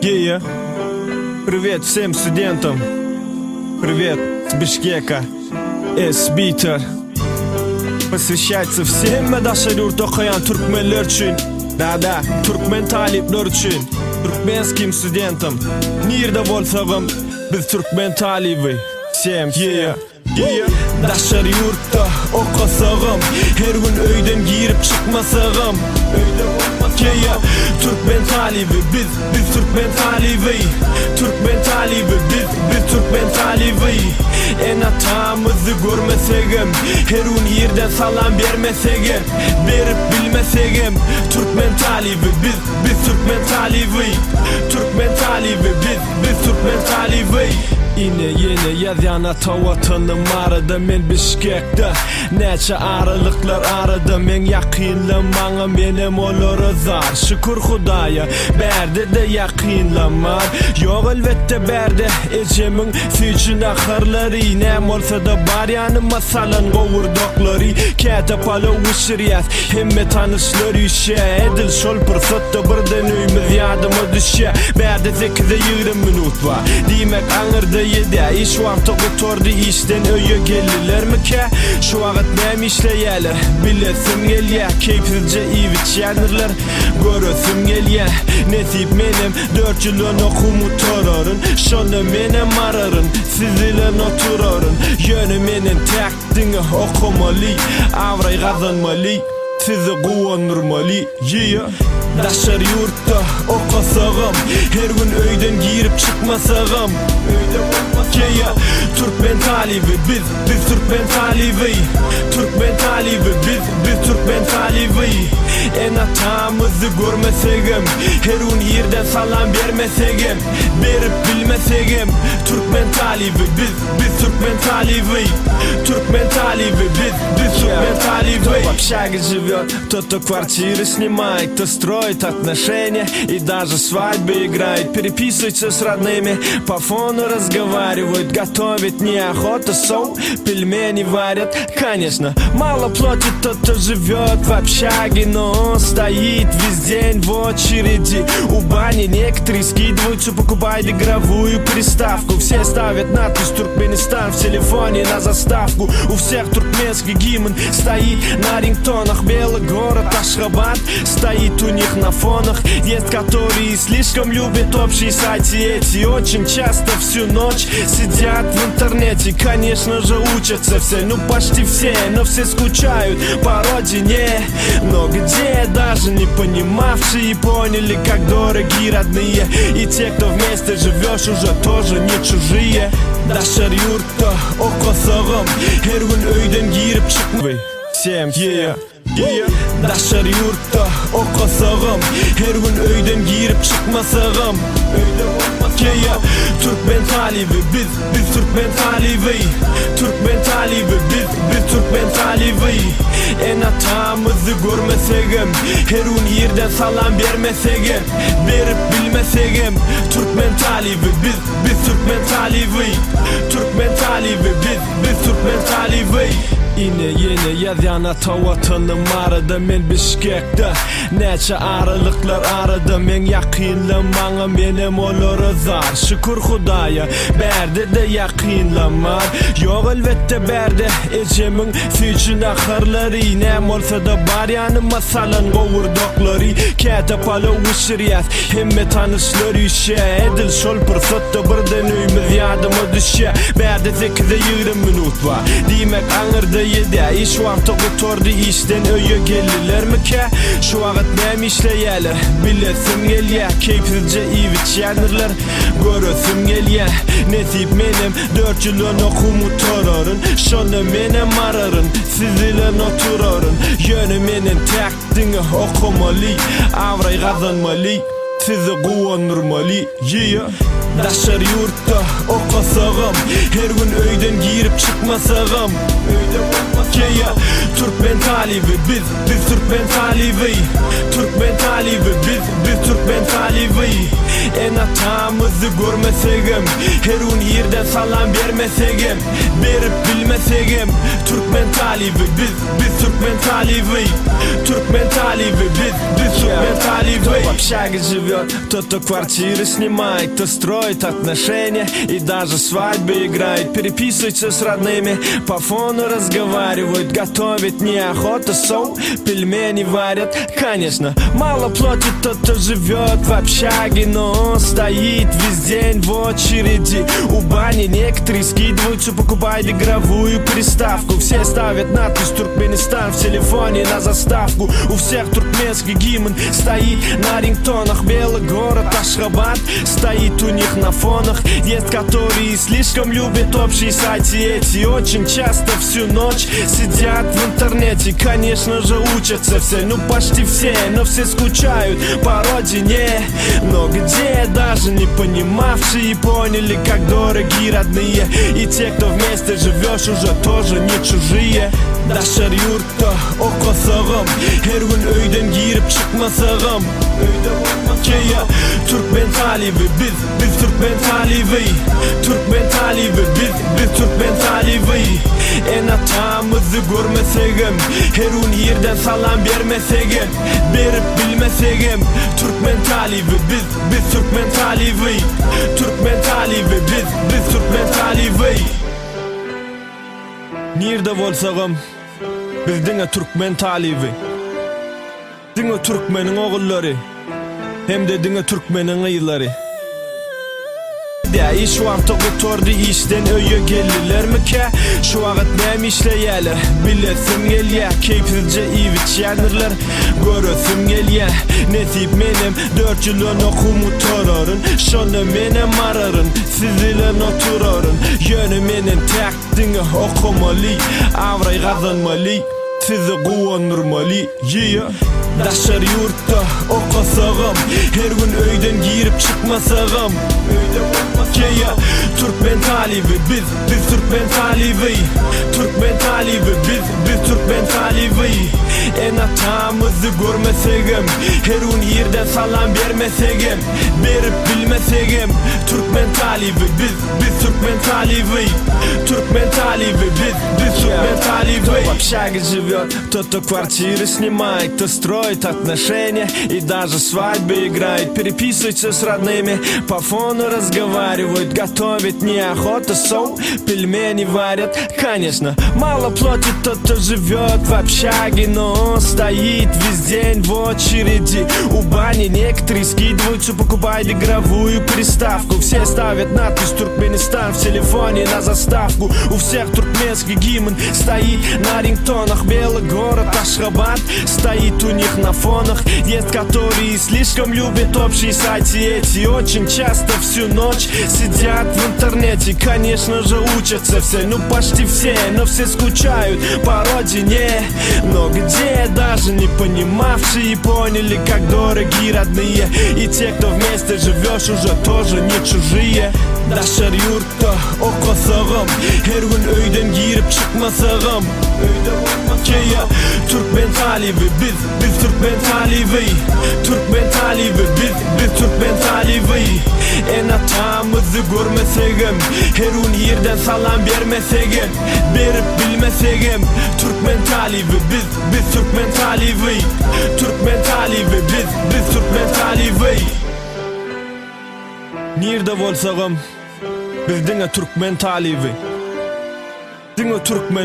Yeah. Привет всем студентам. Привет с Бишкека. S-Beater. Посвящается всем daşary ýurtda okaýan türkmenler üçin. Да-да, türkmen talyplar üçin. Туркменским студентам. Nirde bolsagam biz türkmen talyby. Всем yeah. Yeah. Daşary ýurtda okasagam, her gün öýden girip çykmasagam, öýde bolmasagam, yeah. Türkmen talyby biz, biz türkmen talyby. Türkmen talyby biz, biz türkmen talyby. Ene-atamyzy görmesegem, her gün irden salam bermesegem, berip bilmesegem, türkmen talyby biz, biz türkmen talyby. Türkmen talyby biz, biz türkmen talyby. Ine ýene ýazýan ata watanym barada men Bişkekde Näçe aralyklar arada meň ýakynlam maňa menem olara zar Şükür Hudaýa bärde-de ýakynlam bar Ýok elbetde bärde ejemiň süýji naharlary Näm bolsa-da bar ýanyma salan gowurdaklary Käte palaw bişirýäs hemme tanyşlar üýşýä Edil şol pursatda birden öýümiz ýadyma düşýä Bärde sekize 20 minut bar Diýmek aňyrda ýedä Iş wagty gutardy işden öýe geldilermikä Şu wagt näme işleýäler Bilesim gelýä Keýpsizje iýip-içýändirler Göresim gelýä Nesip menem dört ýyldan okuwym gutararyn Şonda menem araryn Siz bilen oturaryn Ýöne men entäk diňe okamaly Abraý gazanmaly Sizi guwandyrmaly Yeah. Daşary ýurtda okasagam Her gün öýden girip çykmasagam Öýde bolmasagam Yeah. Türkmen talyby biz, biz türkmen talyby Türkmen talyby biz, biz türkmen talyby Ene-atamyzy görmesegem Her gün irden salam bermesegem Berip bilmesegem Türkmen talyby biz, biz türkmen talyby Türkmen talyby biz, biz türkmen talyby Кто в общаге живет, тот-то квартиры снимает Кто строит отношения и даже свадьбы играет Переписывается с родными, по фону разговаривают Готовить неохота, so пельмени варят Конечно, мало платит тот, кто живет в общаге Но он стоит весь день в очереди У бани некоторые скидываются, покупают игровую приставку Все ставят надпись Туркменистан в телефоне на заставку У всех туркменский гимн стоит на рингтонах Белый город Ашхабад стоит у них на фонах Есть которые слишком любят общие сайты эти Очень часто всю ночь сидят в интернете Конечно же учатся все, ну почти все Но все скучают по родине Но где даже не понимавшие поняли, как дороги родные И те, кто вместе живешь, уже тоже не чужие Daşary ýurtda okasagam Her gün öýden girip çykma Всем yeah yeah Daşary ýurtda okasagam Her gün öýden girip çykmasagam Öýde bolmasagam yeah. Türkmen talyby biz, biz türkmen talyby Türkmen talyby biz, biz türkmen talyby Ene-atamyzy görmesegem Her gün irden salam bermesegem Berip bilmesegem Türkmen talyby biz, biz türkmen talyby Türkmen talyby biz, biz türkmen talyby Ine ýene ýazýan ata watanym barada men Bişkekde Näçe aralyklar arada meň ýakynlam maňa menem olara zar Şükür Hudaýa bärde-de ýakynlam bar Ýok elbetde bärde ejemiň süýji naharlary Näm bolsa-da bar ýanyma salan gowurdaklary Käte palaw bişirýäs hemme tanyşlar üýşýä Edil şol pursatda birden öýümiz ýadyma düşýä Bärde sekize 20 minut bar Diýmek aňyrda ýedä Iş wagty gutardy işden öýe geldilermikä Şu wagt näme işleýäler Bilesim gelýä Keýpsizje iýip-içýändirler Göresim gelýä Nesip menem dört ýyldan okuwym gutararyn Şonda menem araryn Siz bilen oturaryn Ýöne men entäk diňe okamaly Abraý gazanmaly Sizi guwandyrmaly Yeah. Daşary ýurtda okasagam Her gün öýden girip çykmasagam Öýde bolmasagam Yeah. Türkmen talyby biz, biz türkmen talyby Türkmen talyby biz, biz türkmen talyby. Ene-atamyzy görmesegem, Her gün irden salam bermesegem, Berip bilmesegem, Türkmen talyby biz, biz türkmen talyby, Türkmen talyby biz, biz türkmen talyby. Кто в общаге живет, тот-то квартиры снимает, Кто строит отношения и даже свадьбы играет, Переписывается с родными, по фону разговаривают, Готовить неохота, so, пельмени варят, Конечно, мало платит тот, кто живет в общаге, Но он стоит весь день в очереди У бани некоторые скидываются, покупают игровую приставку Все ставят надпись Туркменистан в телефоне на заставку У всех туркменский гимн стоит на рингтонах Белый город Ашхабад стоит у них на фонах Есть которые слишком любят общие сайты эти Очень часто всю ночь сидят в интернете Конечно же учатся все, ну почти все Но все скучают по родине Но где даже не понимавшие поняли, как дороги родные И те, кто вместе живешь, уже тоже не чужие Daşary ýurtda okasagam Her gün öýden girip çykmasagam Öýde bolmasagam Türkmen talyby biz, biz türkmen talyby Türkmen talyby biz, biz türkmen talyby Ene-atamyzy görmesegem Her gün irden salam bermesegem Berip bilmesegem Türkmen talyby biz, biz türkmen talyby Türkmen talyby biz, biz türkmen talyby Nirde bolsagam biz diňe türkmen talyby Diňe türkmeniň ogullary Hem-de diňe türkmeniň gyzlary. Dä iş wagty gutardy işden öýe geldilermikä şu wagyt näme işleýäler bilesim gelýä keýpsizje iýip içýändirler göresim gelýä nesip menem dört ýyldan okuwym gutararyn şonda menem araryn siz bilen oturaryn ýöne men entäk diňe okamaly abraý gazanmaly sizi guwandyrmaly yeah. Daşary ýurtda okasagam Her gün öýden girip çykmasagam Öýde bolmasagam Türkmen talyby biz, biz türkmen talyby Türkmen talyby biz, biz türkmen talyby Ene-atamyzy görmesegem Her gün irden salam bermesegem Berip bilmesegem Türkmen talyby biz, biz türkmen talyby Türkmen talyby biz, biz türkmen talyby Кто в общаге живет, тот-то квартиры снимает Кто строит отношения и даже свадьбы играет Переписывается с родными, по фону разговаривают Готовить неохота, so, пельмени варят Конечно, мало платит тот, кто живет в общаге Но он стоит весь день в очереди У бани некоторые скидываются, покупают игровую приставку Все ставят надпись Туркменистан в телефоне на заставку У всех туркменский гимн стоит на рингтонах Белый город Ашхабад стоит у них на фонах Есть которые слишком любят общие сайты эти Очень часто всю ночь сидят в интернете Конечно же учатся все, ну почти все Но все скучают по родине Но где даже не понимавшие поняли, как дороги родные И те, кто вместе живешь, уже тоже не чужие Daşary ýurtda okasagam Her gün öýden girip çykmasagam Öýde bolmasagam Türkmen talyby biz, biz türkmen talyby Türkmen talyby biz, biz türkmen talyby Ene-atamyzy görmesegem Her gün irden salam bermesegem Berip bilmesegem Türkmen talyby biz, biz türkmen talyby Türkmen talyby biz, biz türkmen talyby Nirde bolsagam biz diňe türkmen talyby Diňe türkmen.